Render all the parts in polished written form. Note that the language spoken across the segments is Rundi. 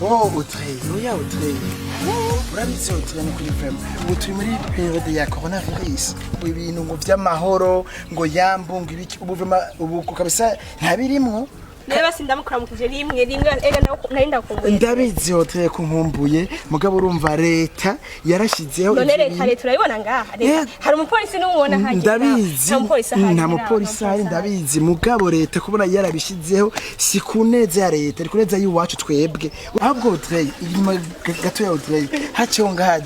Oh, Audrey, oya Audrey. Urabizi Audrey, ni kuri vraiment. Ubu turi muri période ya coronavirus. Ibintu ngo vy'amahoro, ngo yambu, ngo ibiki, ubu vraiment ubu kabisa ntabirimwo. Niba sindamukuramukije rimwe rimwe, ega nari ndakumbuye. Ndabizi Audrey ko nkumbuye, mugabo urumva leta yarashizeho None ivyo leta bintu. Leta urayibona ngaha? Leta hari umupolisi n'umubona hajya? Ndabizi. Nta mupolisi ahari. Nta mupolisi ahari, ndabizi, mugabo leta kubona yarabishizeho si ku neza ya leta, ni ku neza y'iwacu twebwe. Ahubwo Audrey, inyuma gato ya Audrey haciyeho ngaha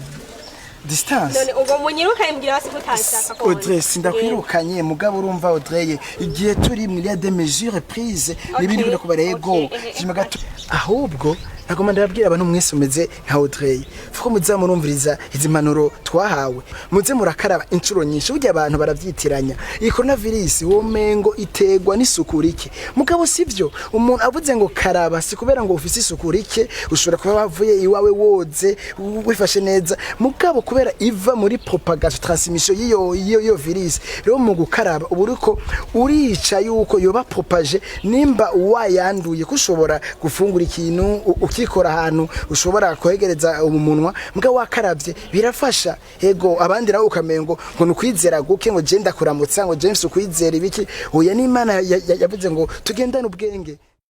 distance. None ubwo munyirukanye, mbwira basi ko utanshaka ko Audrey, sindakwirukanye, mugabo urumva Audrey, igihe turi muri ya des mesures prises n'ibindi kuda kuba rego. Inyuma gato ahubwo nagomba ndababwira abantu mwese mumeze nka Audrey fuko muza murumviriza izi mpanuro twahawe, muze murakaraba inshuro nyinshi. Burya abantu baravyitiranya, iyi coronavirus womengo iterwa n'isuku rike, mugabo sivyo. Umuntu avuze ngo karaba, si kubera ngo ufise isuku rike. Ushobora kuba wavuye iwawe woze, wifashe neza, mugabo kubera iva muri propagation, transmission y'iyo iyo virus, rero mu gukaraba uba uriko urica yuko yoba propagé. Nimba wayanduye, ko ushobora gufungura ikintu, ukikora ahantu ushobora kwegereza umunwa, mbwa wakaravye birafasha. Ego, abandi nawe ukamengo ngo nukwizera guke, ngo je ndakuramutsa, ngo James ukwizera ibiki. Oya, n'Imana yavuze ngo tugendane ubwenge.